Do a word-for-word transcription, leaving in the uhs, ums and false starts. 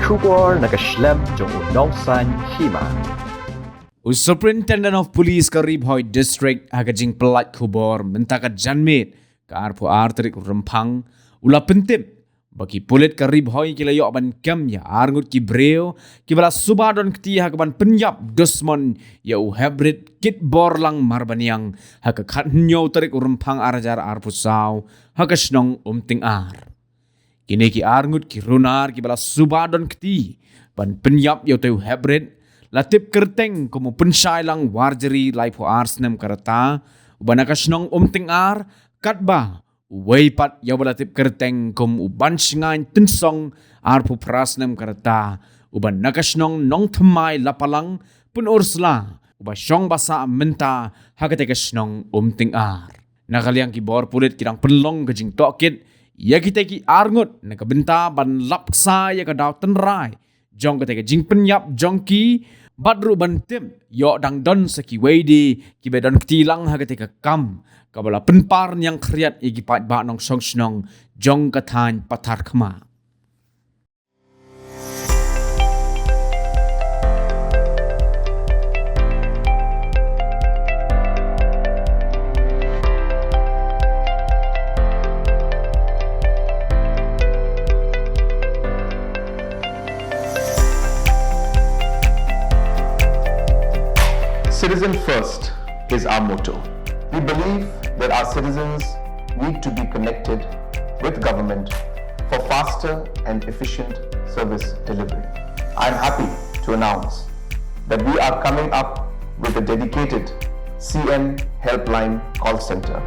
Khubor na ka shlem jong u Nongsaiñ Hima. U Superintendent of Police ka Ri Bhoi District ha ka jingpyllait khubor mynta ka janmiet ka arphew ar tarik Rymphang u la pyntip ba ki pulit ka Ri Bhoi ki la ïoh ban kem ïa arngut ki briew kiba la suba don kti ha kaban pynïap dusmon ïa u heprit Kitborlang Marbaniang ha ka khathynñiew tarik Rymphang ar hajar arphew saw ha ka shnong Umtyngar. Kine ki arngut ki runar kiba la suba don kti ban pynïap ïa utei u heprit la tip kyrteng kum u Pynshailang Warjri laiphew ar snem ka rta uba na ka shnong Umtyngar, katba uwei pat ïa uba la tip kyrteng kum u Banshngaiñ Tynsong arphew phra snem ka rta uba na ka shnong Nongthymmai Lapalang Pynursla uba shong basa mynta ha katei ka shnong Umtyngar. Na ka liang ki bor pulit ki dang pynlong ka jingtohkit ïa kitei ki arngut na ka bynta ban lap ksa ïa ka daw tynrai jong katei ka jingpynïap jong ki bad ruh ban tip ïoh dang don sa kiwei de kiba don kti lang ha katei ka kam kaba la pynpar ñiangkhriat ïa ki paidbah nongshong shnong jong ka thaiñ Patharkhmah. Citizen first is our motto. We believe that our citizens need to be connected with government for faster and efficient service delivery. I'm happy to announce that we are coming up with a dedicated C M Helpline call center.